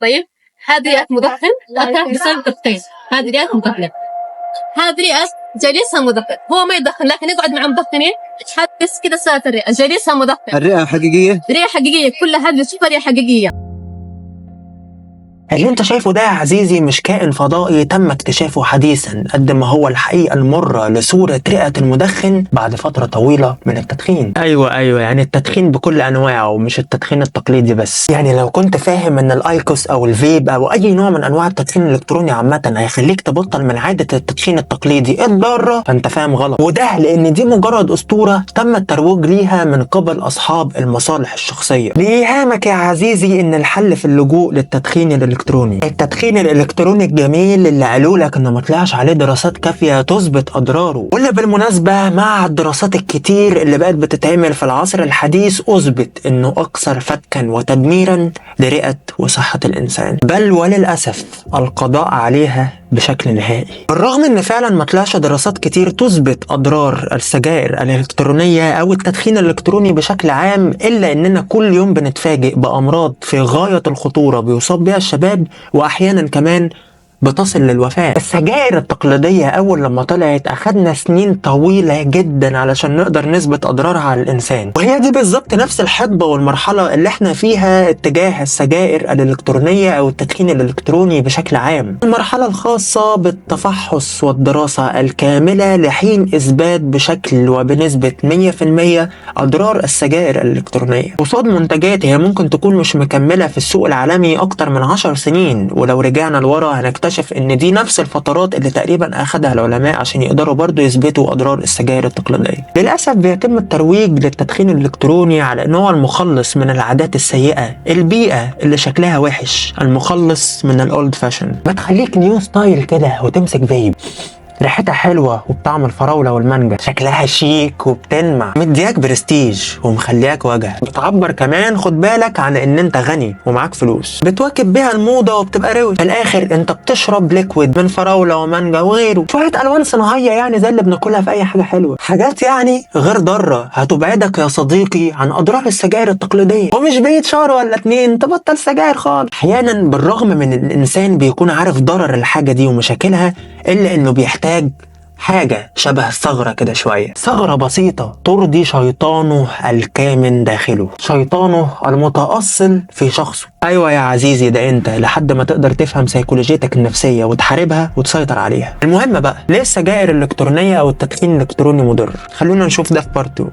طيب، هذه رئة مدخن بسبب التدخين. هذه رئة مدخن، هذه رئة جليسها مدخن. هو ما يدخن لكن يقعد مع مدخنين. هذا بس كده صارت الرئة جليسها مدخن. الرئة حقيقية؟ رئة حقيقية، كل هذه تشوفها رئة حقيقية. اللي انت شايفه ده يا عزيزي مش كائن فضائي تم اكتشافه حديثا، قد ما هو الحقيقة المرة لصورة رئة المدخن بعد فترة طويلة من التدخين. ايوه، يعني التدخين بكل انواعه، مش التدخين التقليدي بس. يعني لو كنت فاهم ان ال IQOS او الفيب او اي نوع من انواع التدخين الالكتروني عامة هيخليك تبطل من عادة التدخين التقليدي الضارة، فانت فاهم غلط. وده لان دي مجرد اسطورة تم الترويج ليها من قبل اصحاب المصالح الشخصية، لإيهامك يا عزيزي ان الحل في اللجوء للتدخين الالكتروني. التدخين الالكتروني الجميل اللي قالوا لك انه ما طلعش عليه دراسات كافيه تثبت اضراره، واللي بالمناسبة مع الدراسات الكتير اللي بقت بتتعمل في العصر الحديث اثبت انه اكثر فتكا وتدميرا لرئه وصحة الانسان، بل وللاسف القضاء عليها بشكل نهائي. بالرغم ان فعلا ما طلعش دراسات كتير تثبت اضرار السجائر الالكترونية او التدخين الالكتروني بشكل عام، الا اننا كل يوم بنتفاجئ بامراض في غاية الخطورة بيصاب بها الشباب، واحيانا كمان بتصل للوفاة. السجائر التقليدية أول لما طلعت أخدنا سنين طويلة جدا علشان نقدر نثبت أضرارها على الإنسان، وهي دي بالظبط نفس الحقبة والمرحلة اللي احنا فيها اتجاه السجائر الإلكترونية أو التدخين الإلكتروني بشكل عام. المرحلة الخاصة بالتفحص والدراسة الكاملة لحين إثبات بشكل وبنسبة 100% أضرار السجائر الإلكترونية قصاد منتجات هي ممكن تكون مش مكملة في السوق العالمي أكتر من 10 سنين. ولو رجعنا لورا هنكتشف ان دي نفس الفترات اللي تقريبا اخدها العلماء عشان يقدروا برضو يثبتوا اضرار السجائر التقليدية. للاسف بيتم الترويج للتدخين الالكتروني على انه هو المخلص من العادات السيئة، البيئة اللي شكلها وحش، المخلص من ال old fashion. ما تخليك new style كده وتمسك فيب ريحتها حلوة وبطعم الفراولة والمانجا، شكلها شيك وبتلمع، مدياك برستيج ومخلياك وجه، بتعبر كمان خد بالك عن ان انت غني ومعاك فلوس، بتواكب بيها الموضة وبتبقى روش. في الاخر انت بتشرب liquid من فراولة ومانجا وغيره، شوية الوان صناعية يعني زي اللي بناكلها في اي حاجة حلوة، حاجات يعني غير ضارة هتبعدك يا صديقي عن اضرار السجائر التقليدية، ومش بعيد شهر ولا اتنين تبطل سجاير خالص. احيانا بالرغم من ان الانسان بيكون عارف ضرر الحاجة دي ومشاكلها، الا انه بيحتاج حاجة شبه الثغرة كده شوية، ثغرة بسيطة ترضي شيطانه الكامن داخله، شيطانه المتأصل في شخصه. أيوة يا عزيزي، ده أنت لحد ما تقدر تفهم سيكولوجيتك النفسية وتحاربها وتسيطر عليها. المهم بقى، ليه السجائر الإلكترونية أو التدخين الإلكتروني مضر؟ خلونا نشوف ده في part 2.